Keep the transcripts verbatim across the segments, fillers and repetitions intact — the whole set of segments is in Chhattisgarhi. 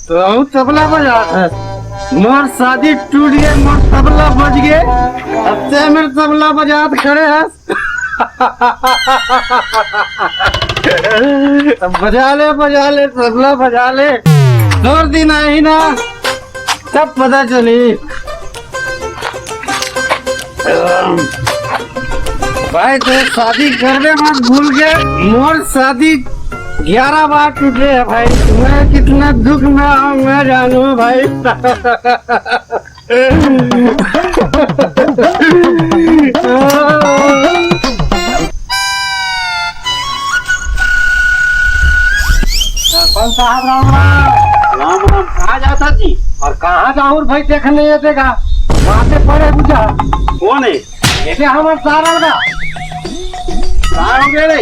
तू तबला बजात हस, मोर शादी टूट गे, मोर तबला बज गे, अब ते मेर तबला बजात खड़े हस। बजा ले, बजा ले, तबला बजा ले, तोर दिन आही ना, तब पता चली। भाई, तो शादी करबे मत भूल के, मोर शादी ग्यारह बार टूटे है भाई। मैं कितना दुख में हूँ, मैं जानू भाई। सरपंच साहब, राम राम। राम राम। कहाँ जाता जी? और कहाँ जाऊँ भाई, देख नहीं देगा, वहाँ से पड़े बुझा। कौन है? ये हमार सारा का। का हो गया रे?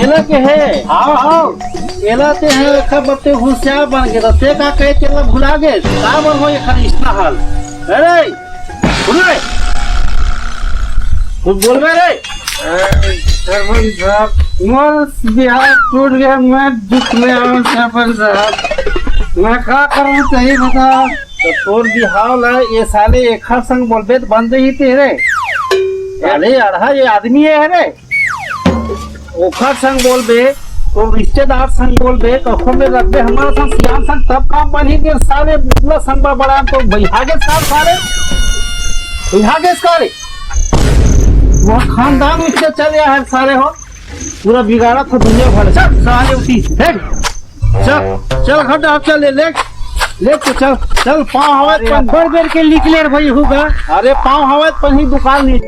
एला के है? हाँ, हाँ। एला ते है, एखर बर ते होशियार बन गे, ते का कहे तेला भुला गे? का बर हो एखर इतना हाल? अरे, सुन रे। कुछ बोलबे रे? सरपंच साहब, मोर बिहाव टूट गया, मैं दुख में हूँ सरपंच साहब, मैं का करूँ सही बताओ। तो तोर बिहाव ला ये साले एखर संग बोलबे तो बंद ही ते रे। साले अड़हा ये आदमी है रे। ओखर संग बोलबे, तो रिश्तेदार संग बोलबे, कखो में रखबे, हमारा संग सियान संग तब काम बनही के साले बुतला संग बा बड़ा तो बिहागे साल साले। बिहागे साले। वो खानदान उससे चले आए साले हो। पूरा बिगाड़ा था दुनिया भर। चल, साले उठी। हेड। चल, चल, हट, आप चल, ले, ले, ले, तो चल, चल, पाँव हवा अरे, पर। बड़ बेर के निकले रे भाई होगा। अरे, पाँव हवा पर ही दुकान नहीं।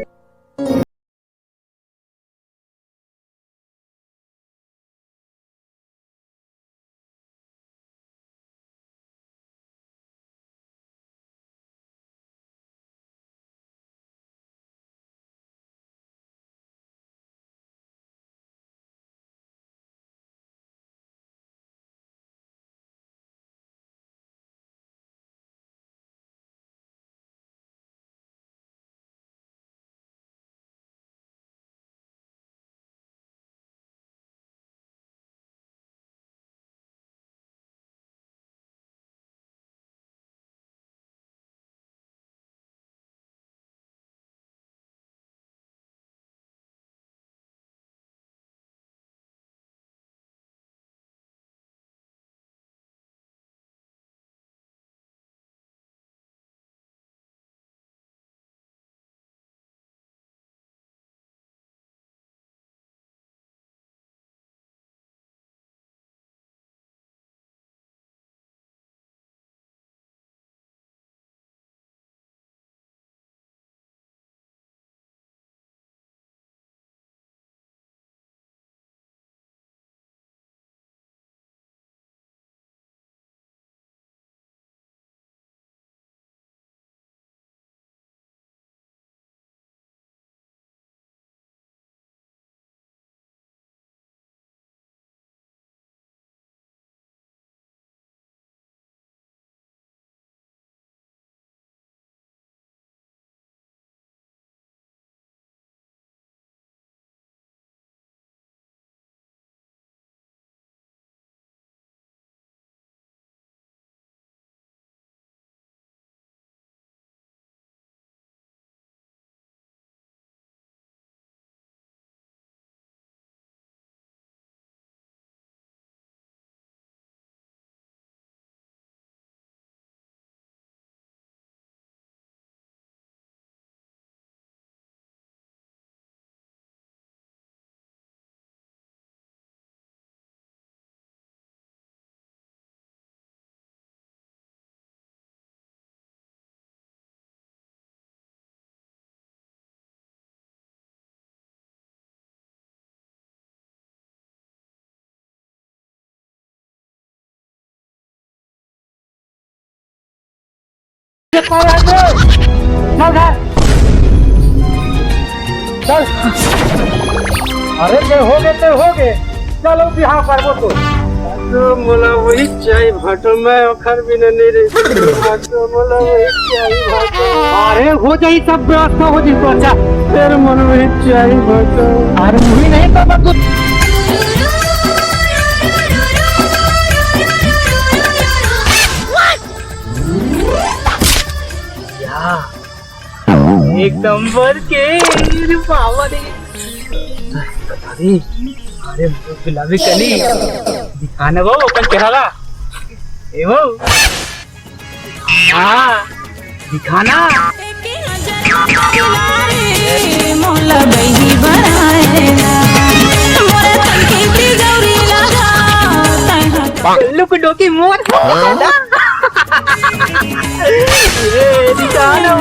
चल घर। चल। अरे, जे हो गे, ते हो गे। चलो, बिहाव करबो तो। तो मोला वही चाहिए भाटो, मैं ओखर बिना नहीं रह सकती भाटो, मोला वही चाहिए भाटो। अरे हो जाई, सब व्यवस्था हो जाई, तो अच्छा। फिर मोला वही चाहिए भाटो। अरे वही नहीं तो बस कुछ या एकदम भर के, अरे बाबा रे। अरे, अरे, गुलाबी कली, दिखाना वो अपन चेहरा। ए वो। हाँ, दिखाना। मोला बही बनाए ना, मोरे तन के गौरी लगा, तैं कल्लू के डोकी मोर। ए, निकालो।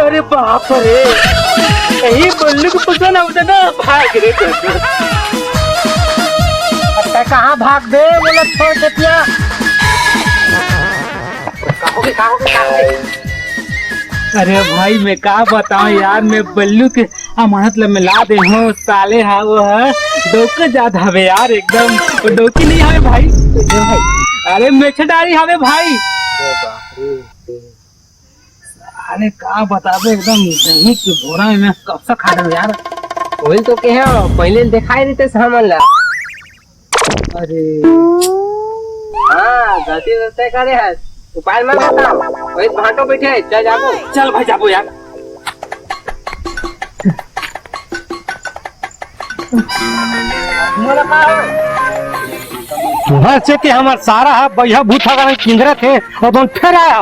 अरे बाप रे, यही बल्लू को पसंद आवता ना, भाग रे। अब तै कहाँ भाग दे, बोला छोड़ देतिया। अरे भाई, मैं का बताऊं यार, मैं बल्लू के अमानत ला मिला दे हूँ, साले हा वो है, डोके जात हवे यार, एकदम वो डोकी नहीं हवे भाई, अरे मेछडारी हवे भाई। अरे बाप रे। अरे का बताबे, एकदम दही के बोरा में मैं कब से खा रहे यार। वही तो कहे हो, पहले दिखाई देते से हमन ला। अरे हाँ, गलती से करे है, उपाय मत बताओ। वही भाटो बैठे है, चल जाबो। चल भाई जाबो यार। मोला का हो? तुहर से के हमर सारा हा बैहा भूत हगरा किंदरत हे और तुम फिर आया।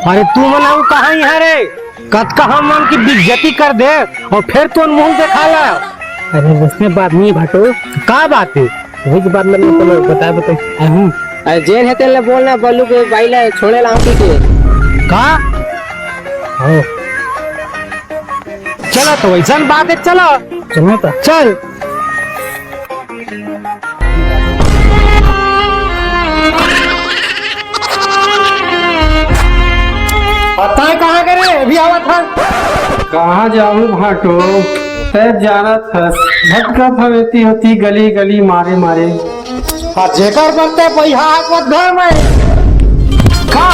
अरे तू मन अउ कहाँ यहाँ रे? कतका हमन की बेइज्जती कर दे और फिर तुम मुंह देखा ला। अरे वैसने बात नहीं भाटो। का बात है? वही बात मैं तुमको बता बता। अरे जेन है तेन ले बोलना बल्लू के बाई ला छोड़े ला आंटी के। का? हो। चला तो वैसन बात है, चला। चला तो। चल। पता है कहाँ करे? अभी आवा था। कहाँ जाऊँ भाटो? तै जानत हस, भटकत हवे ती होती गली गली मारे मारे। आ जेकर बनते बैहा आगवत घर में। का?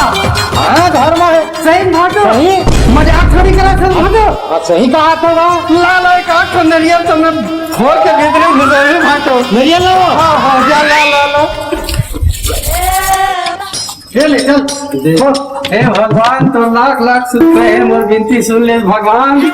हाँ, घर में। सही में भाटो? सही। मजाक थोड़ी करा था भाटो। हाँ, सही कहा था बा। ला, ला, एक आठ ठो नरियल तो मैं फोड़ के भीतरे घुसेड़े भाटो। नरियल ला। हाँ, हाँ, जा, ला, ला, ला। ये ले, चल। दे। हे भगवान, तो लाख लाख शुक्र है, मोर विनती सुन ले भगवान।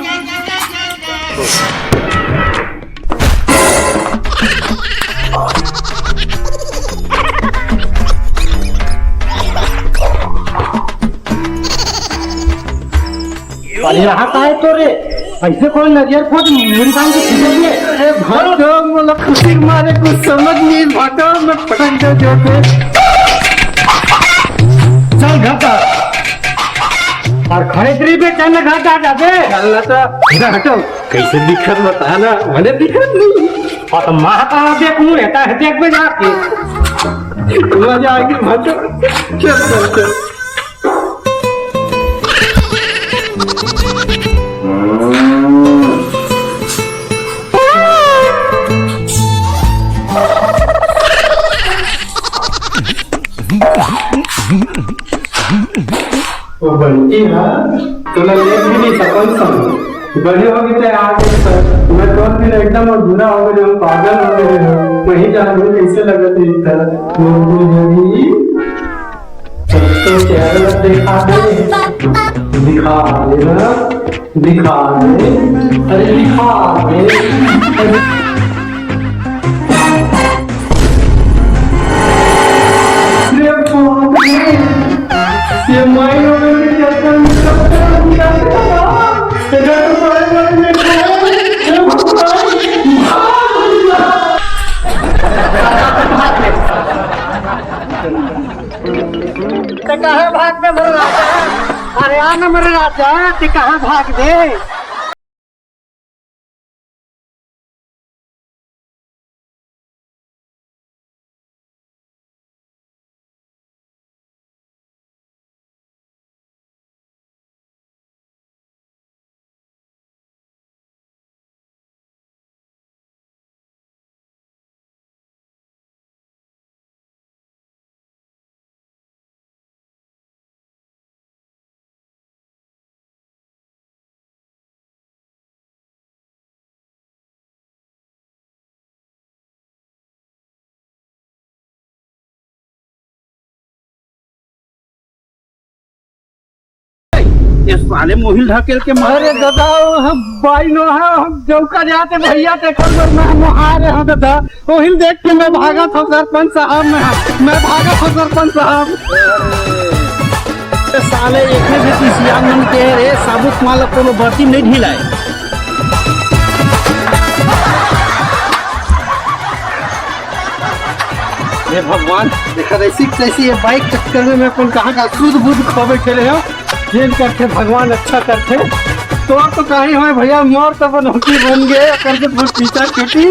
अरे यहाँ का है तो रे? ऐसे कोई नजर खोद मुड़ी बांध के खींच ले। अरे भाई, तो मोला खुशी के मारे कुछ समझ नहीं, भाटो में पटक दे जोर से। चल घर पर। और खड़े तेरी बेटा ने घर जा जाते। चल ना तो। इधर हटो। कैसे दिखत बता ना, मैंने दिखत नहीं। और तो माँ का देख मुँह रहता है, देख में जाके। मजा आ गया, भाटो। चल, चल, चल। वो बंटी हा, तोला लेख भी नहीं सकल सन। बड़े हो गए थे आगे सर, मैं तोर बिना एकदम अधूरा हो गए, हम पागल हो गए हो। वही जानू कैसे लगत है इधर। वो भी तो चेहरा दिखा दे, दिखा दे ना, दिखा दे, अरे दिखा दे। अरे बाप रे, ये माई वाले के चक्कर में सब कुछ हो गया। इधर तो बड़े बड़े में खाए, ये भगवान, भाग भैया। तो कहाँ भाग में भर रहा है? अरे आना मेरे राजा, ते कहाँ भाग दे? ये साले मोहिल ढकेल के मारे। अरे दादा, वो हम बाई नो है, हम चौका जाते भैया, ते कर बर मैं मोहारे हो दादा। मोहिल देख के मैं भागत हो सरपंच साहब, मैं, मैं भागत हो सरपंच साहब। ये साले एक में से किसियान मन के रे, साबुत माल कोनो बर्ती नहीं ढिलाए। हे भगवान, देखा ऐसी तैसी ये बाइक चक्कर में मैं अपन कहाँ का सूद बूद खो बैठे रहे हो। जेन करथे भगवान अच्छा करथे। तोर तो काही होय भैया, मोर तो बनौटी बन गए, करके बहुत पीछा छुटी।